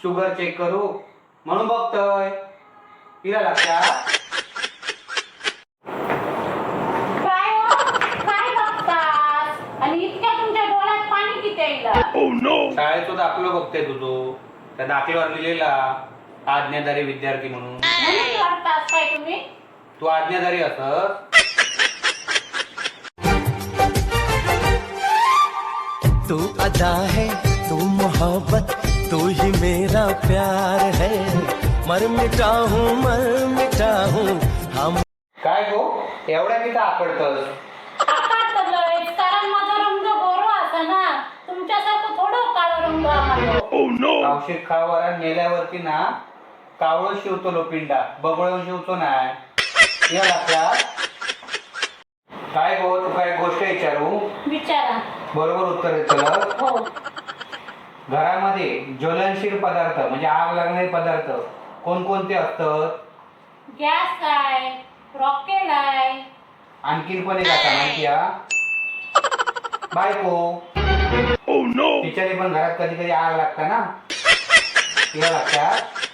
Sugar check करू म्हणून बघतोय. तिला लक्षात. काय हो? काय बघतास आणि इतक्या तुमच्या डोळ्यात पाणी किती येईल? शाळेचं दाखलो बघते तुझो. त्या दाखल्यावर लिहिलेला आज्ञाधारी विद्यार्थी म्हणून. म्हणून रडतास काय तुम्ही? तू आज्ञाधारी असस. तू अदा है, तू मोहब्बत, तू ही मेरा प्यार है. मर मिटा हूँ, मर मिटा हूँ हम. काय गो, एवढ्या किती आकडतस? आकारतलंय कारण माझा रंग गोरो असा ना, तुमच्यासारखं थोडं काळा रंग आम्हाला. औषध खावर मेल्यावरती ना कावळं शिवतो लोपिंडा, बगळून शिवतो नाही. या लक्षात. काय गो, तू काय गोष्ट विचारू? विचारा. बरोबर उत्तर देतलं? हो. घरामध्ये ज्वलनशील पदार्थ म्हणजे आग लागणारे पदार्थ कोणकोणते असतात? गॅस आहे, रॉकेल आहे. आणखीन पण एक आता माहिती हा, बायको. तिच्याने पण घरात कधी कधी आग लागता ना. तिला लक्षात.